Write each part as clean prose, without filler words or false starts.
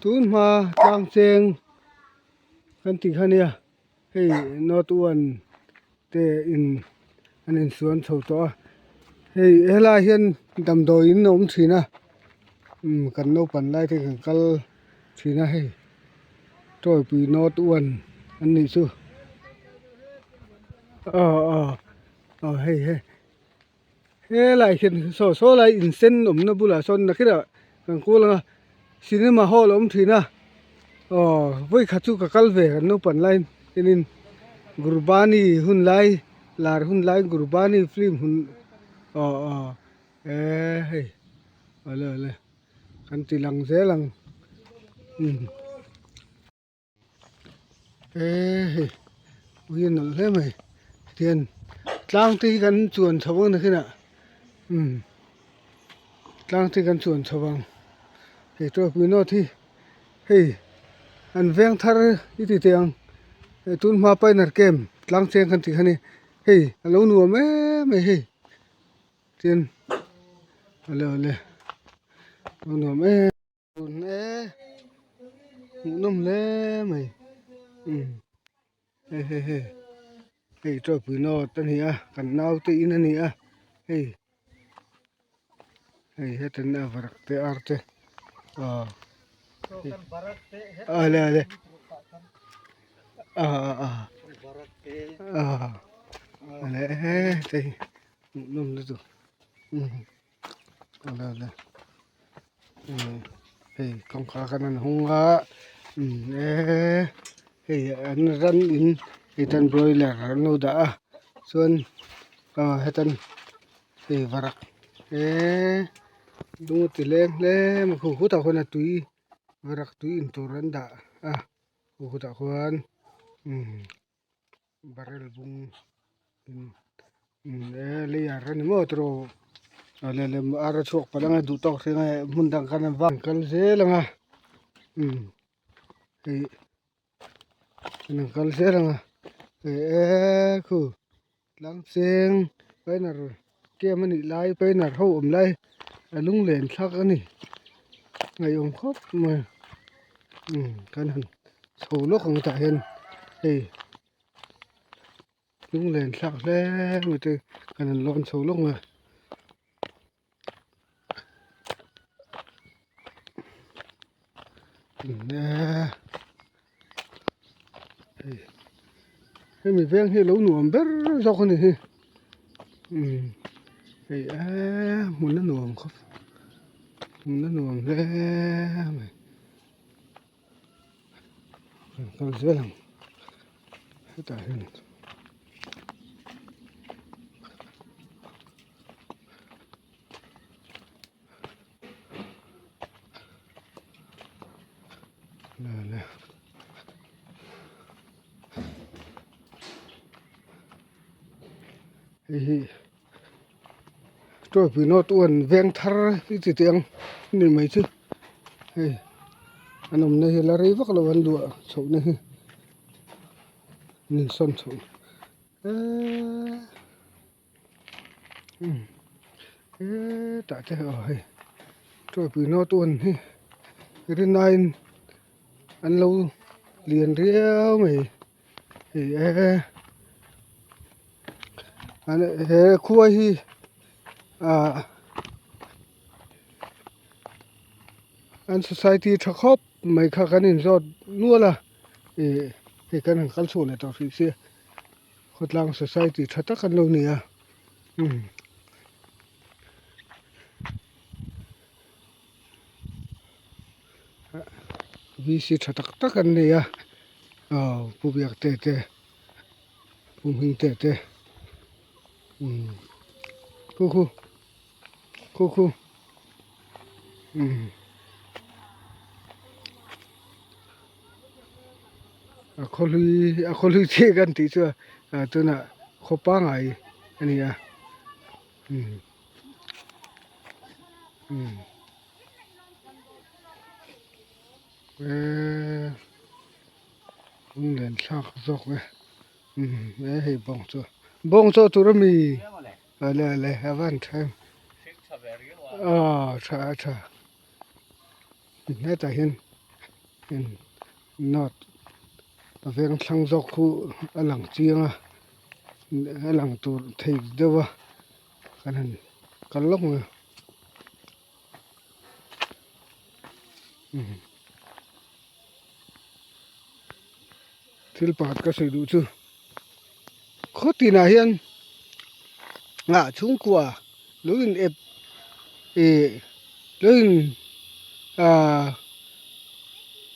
Tun hma tlang cheng kan tih kha nia hei north one te in an insuan chho tawh a hei helai hian damdawi in a awm thin a umm kan naupan lai te kan kal thin a hei tawipui north one an nih chu aw aw aw hei hei. Helai hian saw saw lai in sen awmna bulah sawn nakinah kan kul ang a cinema hall a awm thin a aw vawikhat chu ka kal ve kan naupan laiin enin gurbani hun lai lar hun lai gurbani film hun aw aw eh hei awle awle kan ti lang zel ang umm. Eee hei ui a nawlh hle mai tihian tlang te hi kan chuan chho ang nakinah umm tlang te hi kan chuan chho ang hei tawipui note hi hei an veng thar i ti teh ang hei tun hma pioneer camp tlang cheng kan tih kha ni hei a lo nuam em mai hei tihian awle awle a lo nuam em. Tun e hmuhnawm hle mai umm hei hei hei hei tawipui nawt a ni a kan naute in a ni a hei hei hetan a varak te ar te aw ale ale ah ah ah ale hei hmuhnawm lutuk umm. Awle awle hei kawngkhar khan an hung a eee hei an ran in hetan broiler an lo dah a chuan aw hetan hei varak eee lung a ti leng hle mai khu khutah khuan a tui varak tui in tur an dah a khu khutah khuan umm. Barrel bung umm e leiar a ni maw tiraw a leh lem ar a chhuak palh anga duh tawk thleng a hmun dang khan an vak kal zel anga umm hei an kal zel anga hei eee khu tlang cheng banner kem a nih lai banner ho awm lai a lunglen thlak a ni ngaihawm khawp mai umm kan han chho lawk ang tah hian hei lunglen thlak hle mai te kan han lawn chho lawk ang a. Hemi veng hi alo nuam ber zawk a ni hi umm hei eee hmun a nuam khawp hmun a nuam hle mai kan kal zel ang hetah hian. Hei hi tawipui nawt uan veng thar i ti teh ang ni mai chu hei an awmna hi la rei vak lo an luah chhohna hi an insawn chhoh eeee. Hetah te aw hei tawipui nawt un hi rinaiin an lo lian riau mai hei e he khua hi ah an society tha khawp mai kha kan inzawt nual a ih hei kan han kal chhuah leh tawh hrih sia. Khawtlang society tha tak an lo ni a umm VC tha tak tak an nei a aw pu biak te te pu hming te te umm khu khu khu khu umm. A khawhlui a khawhlui chiah kan tih chu ah tunah khaw pangngai a ni a umm umm eee lunglen thlak zawk e umm he hei bawng chu bawng chaw tur ami ale ale a van tha em aw tha a tha hetah hian. North a veng thlang zawk khu a lang chiang a a lang tur thei deuh a kan han kal lawk mai a. Thil pakhat ka sawi duh chu khaw tinah hian ah chhungkua lo in ep ih lo in ah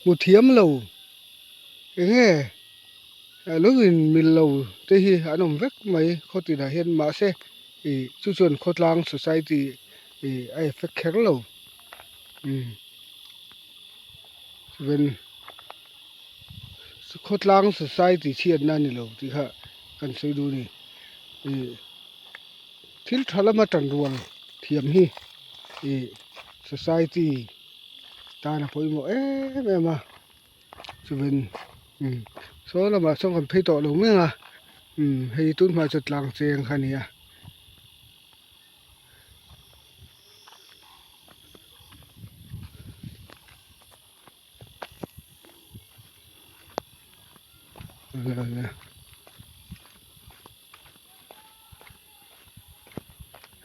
hmu thiam lo eng nge lo in mil lo te hi an awm vek mai khaw tinah hian mahse ih chu chuan khawtlang society ih a effect kher lo umm chuan. Khawtlang society chhiatna a ni lo tih kha kan sawi duh a ni. Ih thil tha lama tan rual thiam hi ih society tan a pawimawh em em a chuan umm saw lamah sawn kan phei tawh lo mai ang a umm hei tun hma chu tlang cheng kha a ni a.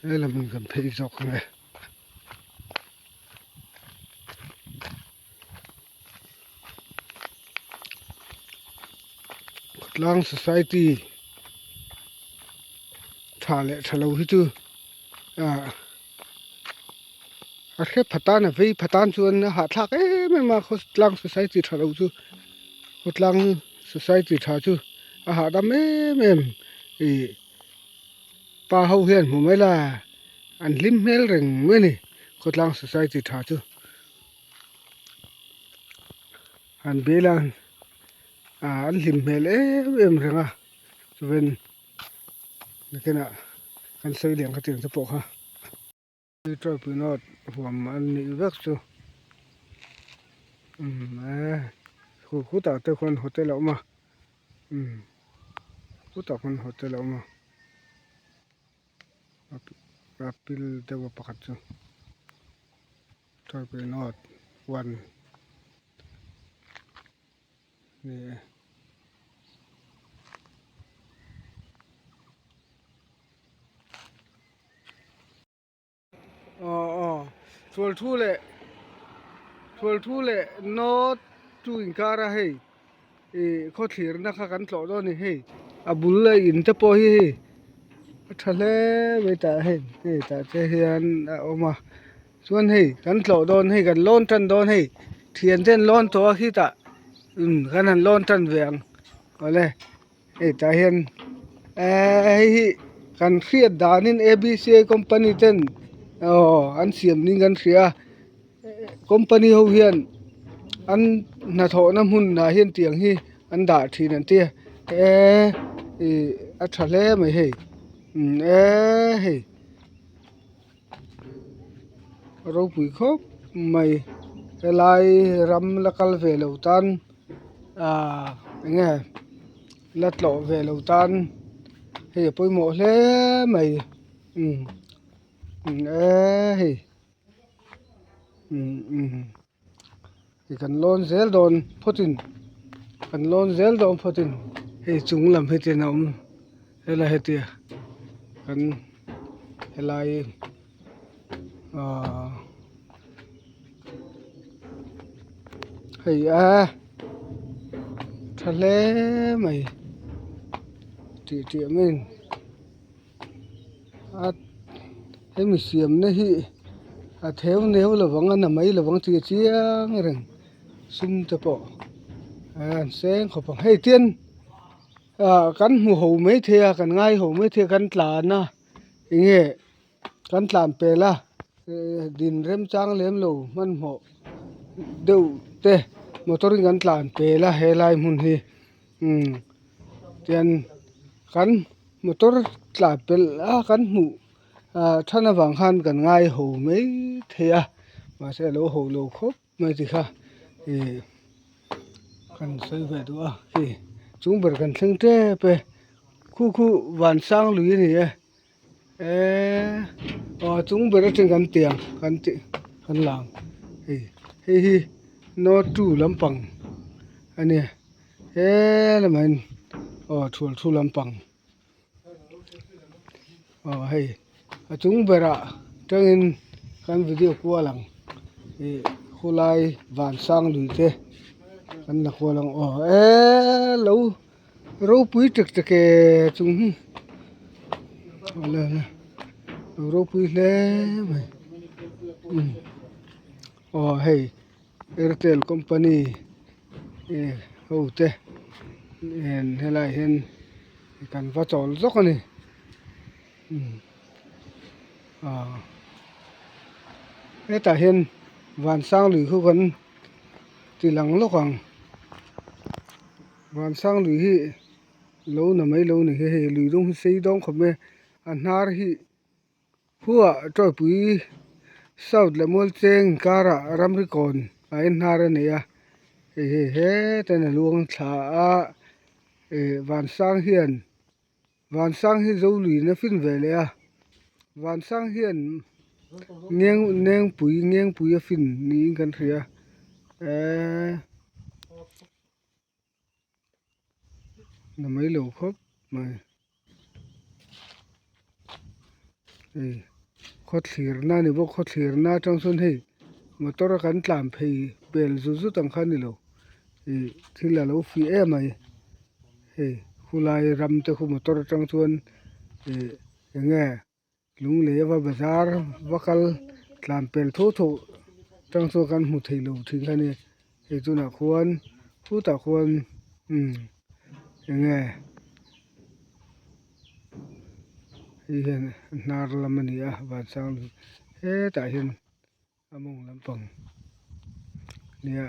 He lam in kan phei zawk ang e. Khawtlang society tha leh tha lo hi chu ah A hre phatan a vei phatan chuan a hahthlak em em a khawtlang society tha lo chu khawtlang society tha chu a hahdam em em ih pa ho hian hmu mai la an hlim hmel reng mai a ni khawtlang society tha chu an bel a ah an hlim hmel em em reng a chuan nakinah kan sawi leh ang kha tiang te pawh kha. Tripod huam an nih vek chu umm e khu khutah te khuan hotel a awm a umm khutah khuan hotel a awm a a pil deuh a pakhat chu tripod one ni e. Aw aw thual thu leh thual thu leh note chu inkar a hei ih khawthlirna kha kan tlawh dawn a ni hei a bul a in te pawh hi hei a tha hle mai tah hei hei tah te hian a awm a chuan hei kan tlawh dawn hei kan lawn tan dawn hei thian te an lawn tawh a khitah umm kan han lawn tan ve ang awle. Hei tah hian ehh hei hi kan hriat danin abca company ten aw an siam niin kan hria a company ho hian an hnathawhna hmunah hian tiang hi an dah thin an tia eee ih a tha hle mai hei eee hei ropui khawp mai helai ram la kal ve lo tan ahh eng nge la tlawh ve lo tan hei a pawimawh hle mai umm eee hei umm umm. Hei kan lawn zel dawn phawtin kan lawn zel dawn phawtin hei chung lam hi ten a awm helai hetia kan helai ahh hei a tha hle mai tih tih mai a hemi siamna hi a theu neu lovang a na mai lovang tih a chiang reng sum te pawh an seng khawp ang hei tian ah kan hmu ho maithei a kan ngai ho maithei a kan tlan a enge kan tlan pel a din remchang lem lo hmanhmawh deuh te motor in kan tlan pel a helai hmun hi umm tian kan motor tlan pelh a kan hmuh ah than avang khan kan ngai ho mai thei a mahse a lo ho lo khawp mai ti kha ih kan sawi ve duh a hei chung ber kan thleng tep e khu khu vansang lui a ni e eee aw a chung ber atang kan tiang kan tih kan lang hei hei hi. No 2 lampang a ni he lamah hian aw thual thu lampang aw hei a chung berah tangin kan video kual ang ih khulai vansang lui te kan la kual ang aw eee lo ropui tek tek e chung hi awle awle lo ropui hle mai umm aw hei airtel company eh ho te nen helaiah hian kan va chawl zawk a ni umm ah hetah hian vansang lui khu kan ti lang lawk ang vansang lui hi lo na mai lo ni hi hei lui dawng hi sei dawng khawp mai a hnar hi. Khuaah Tawipui South leh Mualcheng inkarah ramri kawn a en hnar a nei a, hei hei heta'n a luang thla a, ih Vansang hian Vansang hi Zoluiin a fin ve leh a, Vansang hian Ngeng Nengpui Ngengpui a fin niin kan hria eee. Na mai lo khawp mai hei khawthlirna a ni bawk khawthlirna atang chuan hei motor a kan tlan phei pel zut zut ang kha a ni lo ih thil a lo fih em mai hei khulai ram te khu motor atang chuan ih eng nge. Lunglei ava bazar va kal tlan pel tho tho tang chuan kan hmu thei lo thin kha a ni hei tunah khuan khutah khuan umm eng nge hei hian hnar lam a ni a vansang lui hetah hian a mawng lampang nia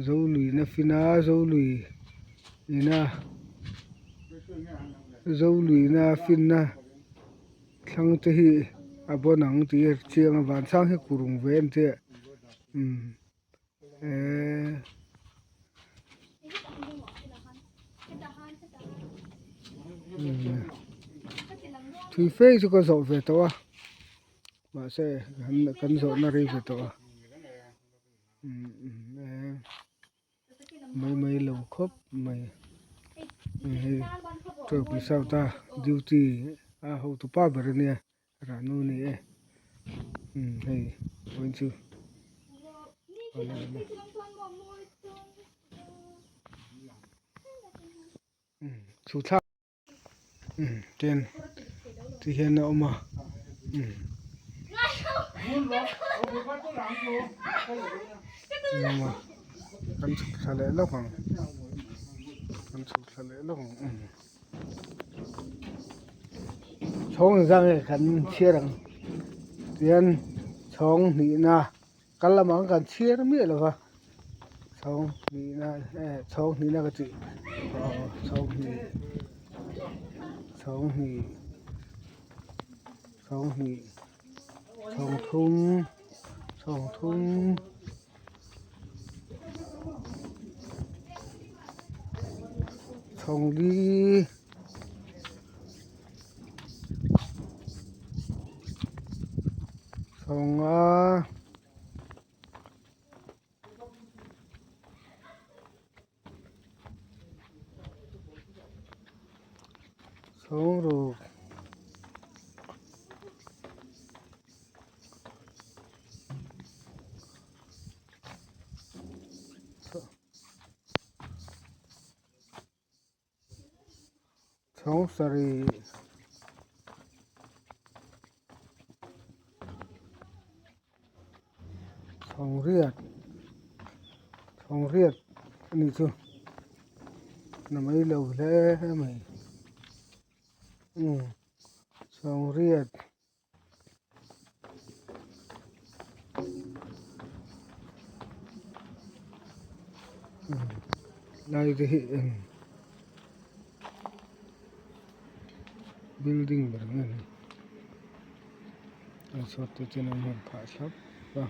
zoluina fin a zolui ina zoluina finna thlang te hi a bawn ang tih a chiang a vansang hi kurung ve an tia umm eee. Thui fe chu ka zawh ve tawh a. Mahse kan zawhna rei ve tawh a mai mai lo khawp mai hei Tawipui South a duty a hotu pa ber a nia Ranu a ni e hei vawiin chu chu thlak. Ten ti hian a awm a kan chhuk thla leh lawk ang kan chhuk thla leh lawk ang chhawng zang nge kan chhiar ang tihian chhawng hnihna kal lamah kan chhiar miah lo va chhawng hnihna eh chhawng hnihna ka tih aw chhawng hnih chhawng hnih chhawng hnih chhawng thum chhawng thum chhawng li. Chhawnga chhawng ruk Chhawng sarih chhawng riat chhawng riat a nih chu na mai lo hle mai umm chhawng riat. Lai te hi eng building ber nge ni a chhuat te chuan an rawn phah thlap a.